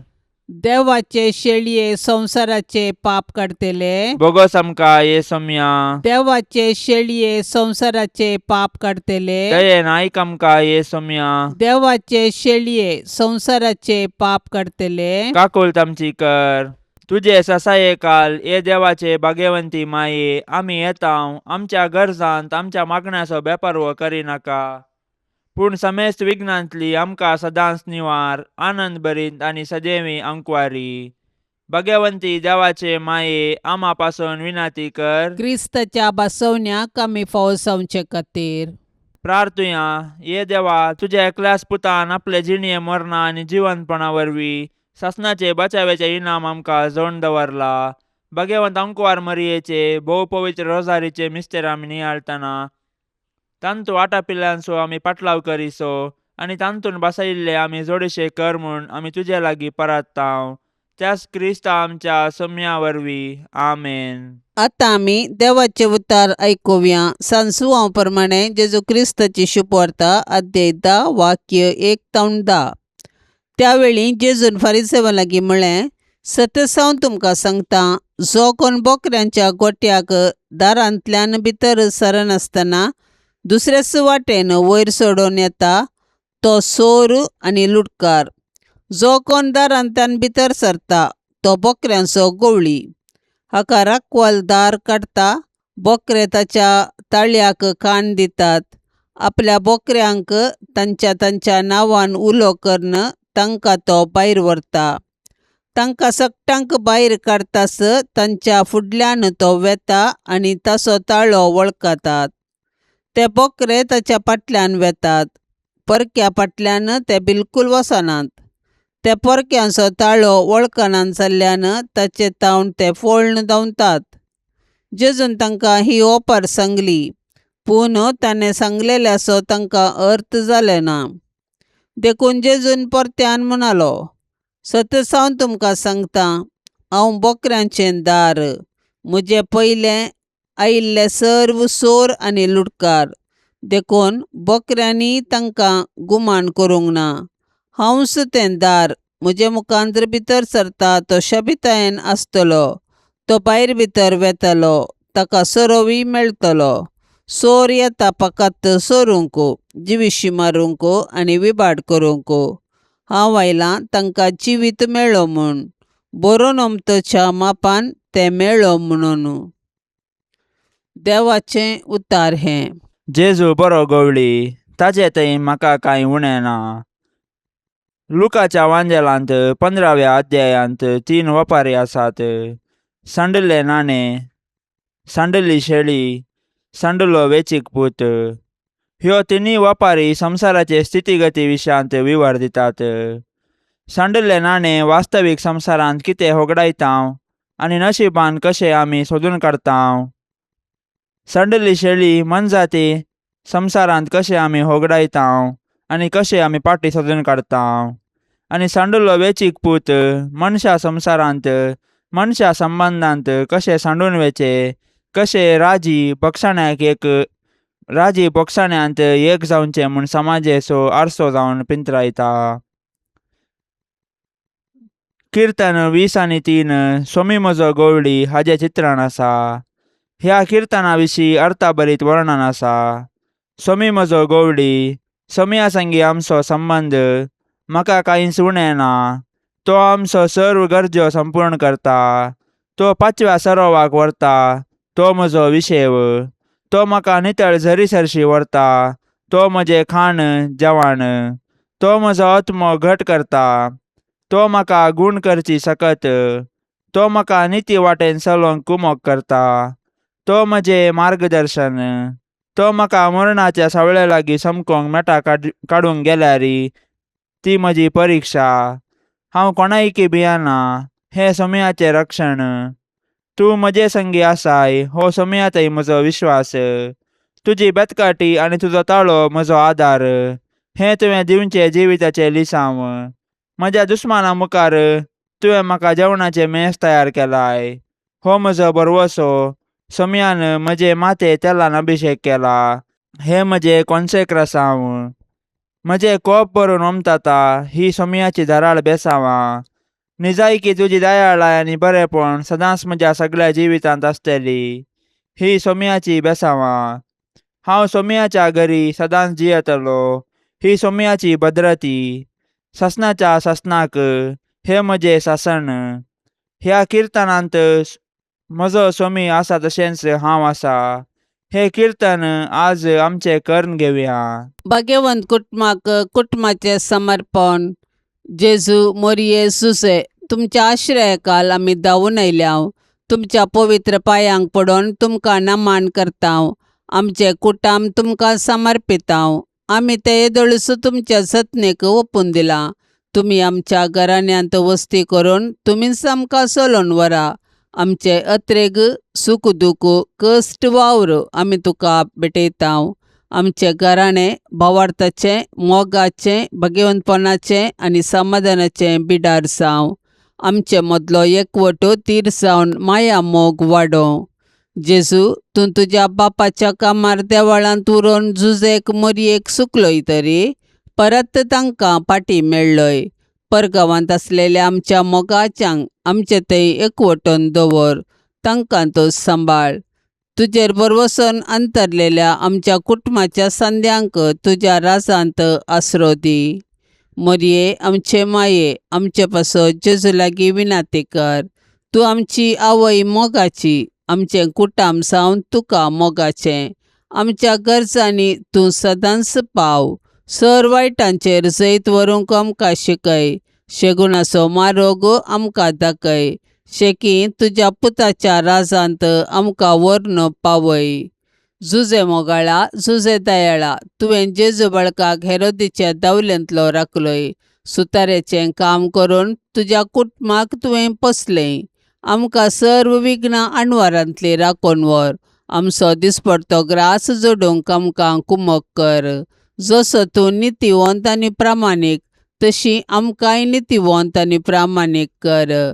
देवाचे शेळये संवसाराचे पाप काडतले, बोगोस आमकां ये सोम्या. देवाचे शेळये संवसाराचे पाप काडतले, दयेन आयक आमकां ये सोम्या. देवाचे शेळये संवसाराचे पाप काडतले, काकुळट आमची कर. तुजे ससाये काल ये देवाचे भाग्यवंती माये, आमी येता आमच्या गरजांत आमच्या मागण्याचो बेपारवो करिनाका, पूण समेस्त विघ्नांतली आमकां सदांच निवार, आनंद भरीत आनी सदैवी अंकवारी. भाग्यवंती देवाचे माये, आमा पासून विनाती कर. क्रिस्ताच्या बसवण्याक आमी फावसावचे खातीर प्रार्थुया. ये देवा, तुज्या एकल्याच पुतान आपले जिणये मरणा आनी जिवंतपणा वरवीं सासणाचे बचाव्याचे इनाम आमकां जोड दवरला. भगवंत अंकवार मरियेचे भोव पवित्र रोजारीचे मिस्तेर आमी नियाळतना तांतू वाटापिल्ल्यांचो आमी पाटलाव करिसो आनी तांतून बसयिल्ले आमी जोडशे कर म्हूण आमी तुजे लागीं परात्तांव त्याच क्रिस्ता आमच्या सम्या वरवीं. आमेन. आतां आमी देवाचे उतार आयकुया. सांसुवां प्रमाणे जेजू क्रिस्ताची शुभवार्ता, अध्याय 10, वाक्य 1 तावन 10. त्यावेळी जेजून फारिसेवां लागीं म्हळें, सतस हांव तुमकां सांगता, जो कोण बोकऱ्यांच्या गोट्याक दारांतल्यान भितर सरनासतना दुसऱ्याच वाटेन वयर सोडून येता तो सोर आनी लुटकार. जो कोण दारांतल्यान भितर सरता तो बोकऱ्यांचो गवळी. हाका राखवाल दार काडटा. बोकरे ताच्या ताळयाक कान दितात. आपल्या बोकऱ्यांक तांच्या तांच्या नांवान उलो करून तांकां तो भायर व्हरता. तांकां सगटांक भायर काडटास तांच्या फुडल्यान तो वेता आनी ताचो ताळो वळखतात. ते बोकरे ताच्या फाटल्यान वेतात. परक्या फाटल्यान ते बिलकूल वचनात. ते परक्यांचो ताळो वळखनात जाल्ल्यान ताचे तावन ते फोळ्ण धांवतात. जेजून तांकां ही ओपार सांगली, पूण ताणें सांगलेल्याचो तांकां अर्थ जालें ना. देखून जेजून परत्यान म्हणालो, सतस हांव तुमकां सांगता, हांव बोकऱ्यांचें दार. म्हजें पयलें आयिल्ले सर्व सोर आनी लुटकार, देखून बोकऱ्यांनी तांकां गुमान करूंक ना. हांवच तें दार. म्हजे मुखांत्र भितर सरता तो शबितायेन आसतलो. तो भायर भितर वेतलो, ताका सरोवूय मेळटलो. सोर येता फकत सोरूंक, जिविशी मारूंक आनी विबाड करूंक. हांव आयलां तांकां जिवीत मेळो म्हूण, बरोवन अमतच्या मापान तें मेळो म्हणून. देवाचें उतार हें. जेजू बरो गवळी, ताजे थंय म्हाका कांय उणें ना. लुकाच्या वांजेलांत 15व्या अध्यायांत 3 वपारी आसात. सांडले नाणे, सांडली शेळी, सांडलो वेचीक पूत. ह्यो तिनूय वपारी संवसाराचे स्थितीगती विशयांत विवर दितात. सांडले नाणे वास्तवीक संवसारांत कितें होगडायता आनी नशिबान कशें आमी सोदून काडता. सांडली शेळी मनजाती संवसारांत कशें आमी होगडायता आनी कशें आमी पाटी सोदून काडता. आनी सांडलो वेचीक पूत मनशा संवसारांत मनशा संबंदांत कशें सांडून वेचें, कशें राजी बक्षाण्याक एक राजी बोगसाण्यांत एक जावचें म्हूण समाजेचो आरसो जावन पिंत्रायता. किर्तन 20 आनी 3 सोमी म्हजो गवळी हाजें चित्रण आसा. ह्या किर्तना विशीं अर्थाभरीत वर्णन आसा. सोमी म्हजो गवळी, सोमया संगी आमचो संबंद, म्हाका कांयच उणें ना. तो आमचो सर्व गरजो संपूर्ण करता. तो पांचव्या सरोवाक व्हरता. तो म्हजो विशेव. तो म्हाका नितळ झरी सरशी व्हरता. तो म्हजें खाण जेवण. तो म्हजो आत्मो घट करता. तो म्हाका गूण करची सकत. तो म्हाका निती वाटेन चलोवंक कुमोक करता. तो म्हजें मार्गदर्शन. तो म्हाका मरणाच्या सावळे लागीं समकोंक मेटा काडूंक गेल्यार ती म्हजी परिक्षा. हांव कोणायकी भियेना. हें समयाचें रक्षण. तूं म्हजे संगी आसाय हो समयातय म्हजो विश्वास. तुजी बेतकाटी आनी तुजो ताळो म्हजो आदार. हें तुवें दिवचें जिविताचें लिसांव. म्हज्या दुस्माना मुखार तुवें म्हाका जेवणाचें मेस तयार केलाय. हो म्हजो भरवसो. समयान म्हजें माथें तेलान अभिशेक केला. हें म्हजें कॉन्सेक्रासांव. म्हजें कोप भरून ओमताता. ही समयाची धाराळ बेसांवां. निजायकी तुजी दयाळाय आनी बरेपण सदांच म्हज्या सगळ्या जिवितांत आसतली. ही सोमयाची बेसांवां. हांव सोमयाच्या घरी सदांच जियेतलो. ही सोमयाची भद्रती. सासणाच्या सासणाक हें म्हजें सासण. ह्या किर्तनांत म्हजो सोमी आसा तशेंच हांव आसा. हें किर्तन आज आमचें करून घेवया. भाग्यवंत कुटुंबाक कुटुंबाचें समर्पण. जेजू मोरये सुसे, तुमच्या आश्रयाकाल आमी धांवून आयल्याव. तुमच्या पवित्र पांयांक पडून तुमकां नमन करतांव. आमचें कुटुंब तुमकां समर्पितांव. आमी तें येदोळूच तुमच्या जतनेक ओपून दिलां. तुमी आमच्या घराण्यांत वस्ती करून तुमीच आमकां चलोवन व्हरा. आमचे अत्रेग, सुख दुख, कश्ट, वावर आमी तुका भेटयतांव. आमचें घराणें भावार्थाचें, मोगाचें, भगवंतपणाचें आनी समाधानाचें बिडार जावं. आमचे मदलो एकवटो तीर जावन माया मोग वाडोवं. जेजू, तूं तुज्या बापाच्या कामार देवळांत उरोवन जुजेक मोरयेक सुकलोय तरी परत तांकां फाटीं मेळ्ळोय. परगांवांत आसलेल्या आमच्या मोगाच्यांक आमचे थंय एकवटून दवर, तांकां तूं सांबाळ. तुजेर भरवंसोन अंतरलेल्या आमच्या कुटुंबाच्या संद्यांक तुज्या राजांत आसरो दी. मोरये, आमचे माये, आमचे पासत जेजू लागीं विनाती कर. तूं आमची आवय मोगाची, आमचें कुटाम जावन तुका मोगाचें. आमच्या गरजांनी तूं सदांच पाव. सर वायटांचेर जैत व्हरूंक आमकां शिकय. शेगुणाचो मारोग आमकां दाखय. शेकी तुज्या पुताच्या राजांत आमकां व्हरून पावय. जुजे मोगाळा, जुजे दयाळा, तुवें जेजू बाळकाक हेरोदीच्या दावलेंतलो राखलोय. सुताऱ्याचें काम करून तुज्या कुटुंबाक तुवें पोसलें. आमकां सर्व विघ्नां अणवारांतली राखून व्हर. आमचो दिसपडतो ग्रास जोडूंक आमकां कुमक कर. जसो तूं नितीवंत आनी प्रामाणीक, तशी आमकांय नितीवंत आनी प्रामाणीक कर.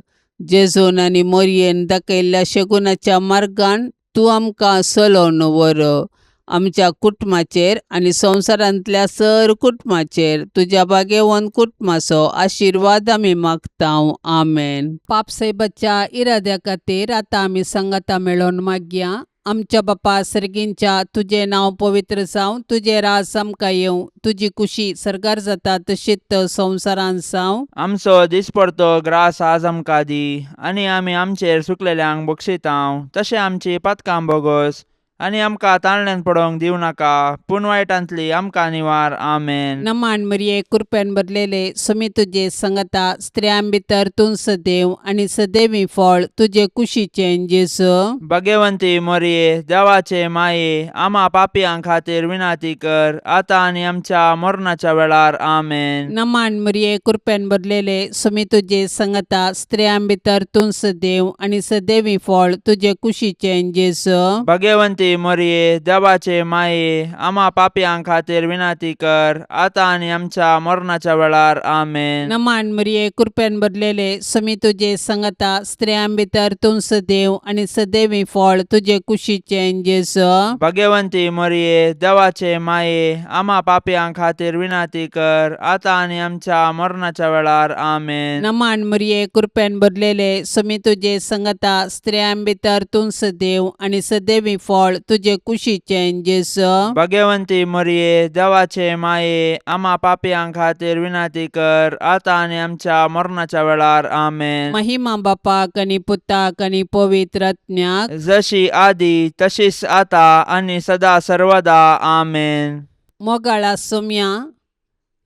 जेजून आनी मोरयेन दाखयल्ल्या शगुनाच्या मार्गान तूं आमकां चलोवन व्हर. आमच्या कुटुंबाचेर आनी संवसारांतल्या सर कुटुंबाचेर तुज्या भागेवन कुटुंबाचो आशिर्वाद आमी मागता. आमेन. पापसाहेबाच्या इराद्या खातीर आतां आमी सांगाता मेळोवन मागया. आमच्या बापा सर्गींच्या, तुजें नांव पवित्र जावं, तुजें राज आमकां येवं, तुजी कुशी सर्गार जाता तशीच संवसारांत जावं. आमचो दिसपडतो ग्रास आज आमकां दी आनी आमी आमचेर सुकलेल्यांक बक्षितांव तशें आमची पातकां बोगोस आनी आमकां ताळण्यान पडोवंक दिवं नाका पूण वायटांतली आमकां निवार. आमेन. नमान मरिये, कृपेन भरलेले, सुमी तुजे संगता, स्त्रियां भितर तूं सदैव आनी सदैवी फळ तुजे कुशीचें जेजू. भगवंती मोरये, देवाचे माये, आमा पापयां खातीर विनाती कर आतां आनी आमच्या मरणाच्या वेळार. आमेन. नमान मरिये, कृपेन भरलेले, सुमी तुजे संगता, स्त्रियां भितर तूं सदैव आनी सदैवी फळ तुजे कुशीचें जेजू. भगवंती मोरये, देवाचे माये, आमा पापयां खातीर विनाती कर आतां आनी आमच्या मरणाच्या वेळार. आमेन. नमान मरिये, कृपेन भरलेले, सुमी तुजे संगता, स्त्रियां भितर तूं सदैव आनी सदैवी फळ तुजे कुशीचें जेजू. भगवंती मोरये, देवाचे माये, आमा पापयां खातीर विनाती कर आतां आनी आमच्या मरणाच्या वेळार. आमेन. नमान मरिये, कृपेन भरलेले, सुमी तुजे संगता, स्त्रियां भितर तूं सदैव आनी सदैवी फळ तुजे कुशीचें जेजू. भगवंती मोरये, देवाचे माये, आमा पापयां खातीर विनाती कर आतां आनी आमच्या मरणाच्या वेळार. आमेन. महिमा बापाक आनी पुताक आनी पवित्र आत्म्याक, जशी आदी तशीच आता आनी सदा सर्वदा. आमेन. मोगाळा सोम्या,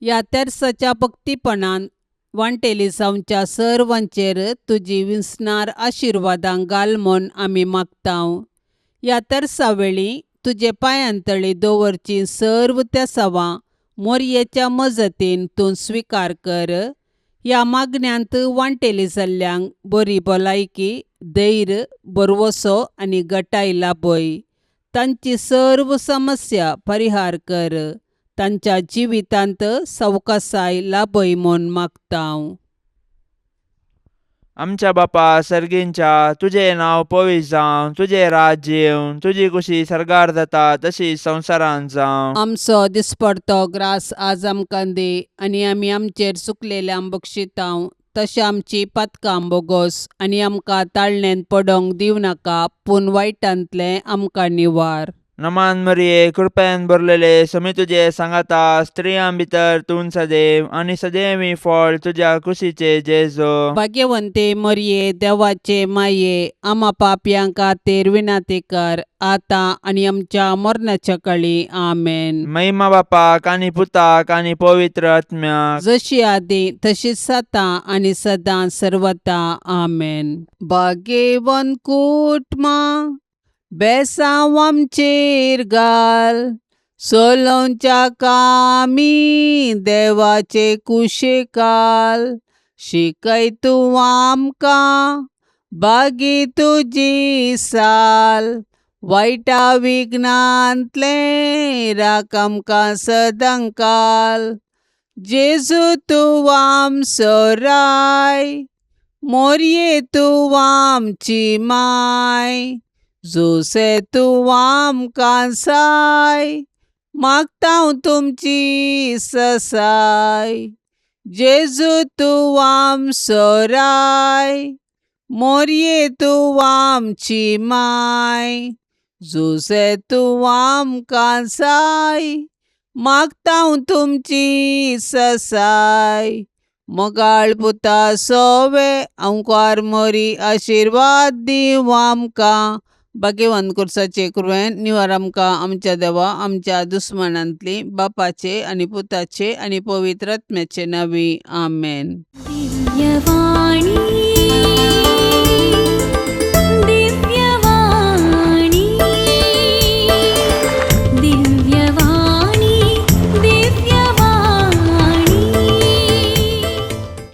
ह्या तेर्साच्या भक्तीपणान वांटेली जावच्या सर्वांचेर तुजी विसणार आशिर्वादां घाल म्हूण आमी मागतांव. ह्या तेर्सा वेळी तुजे पांयांतळी दवरची सर्व तेसावां मोरयेच्या मजतीन तूं स्विकार कर. ह्या मागण्यांत वांटेली जाल्ल्यांक बरी भलायकी, धैर्य, भरवसो आनी गटाय लाभय. तांची सर्व समस्या परिहार कर. तांच्या जिवितांत सवकासाय लाभय म्हूण मागतांव. आमच्या बापा सर्गींच्या, तुजें नांव पवित्र जावं, तुजें राज्य येवं, तुजी कुशी सर्गार जाता तशी संवसारांत जावं. आमचो दिसपडतो ग्रास आज आमकां दी आनी आमी आमचेर चुकलेल्यांक बक्षितांव तशें आमची पातकां बोगोस आनी आमकां ताळणेंत पडोवंक दिवं नाका, पूण वायटांतलें आमकां निवार. नमान मरिये, कृपेन भरलेले, समी तुजे सांगाता, स्त्रियां भितर तूं सदैव आनी सदैवी फळ तुज्या कुशीचे जेजो. भाग्यवंते मरिये, देवाचे माये, आमा पापयां खातीर विनंती कर आतां आनी आमच्या मरणाच्या काळी. आमेन. महिमा बापाक आनी पुताक आनी पवित्र आत्म्याक, जशी आदी तशीच आतां आनी सदां सर्वता. आमेन. भाग्यवंत कुटुंबा, बेसांव आमचेर घाल, चलोवच्या कामी देवाचे कुशेकाल, शिकय तूं आमकां बागी तुजी साल. वायटा विघ्नांतलें राख आमकां सदांकाल जेजू तूं आमचो राय मोरये तूं आमची माय जुसे तूं आमकां साय मागता हांव तुमची ससाय जेजू तूं आमचो राय मोरये तूं आमची माय जुसे तूं आमकां साय मागता हांव तुमची ससाय मोगाळ पुता सोवे अंकार मोरी आशिर्वाद दिवं आमकां भाग्यवंत कुर्साचे कृपेन निवार आमकां आमच्या देवा आमच्या दुस्मनांतली बापाचे आनी पुताचे आनी पवित्र आत्म्याचे नांवी आमेन. दिव्यवाणी.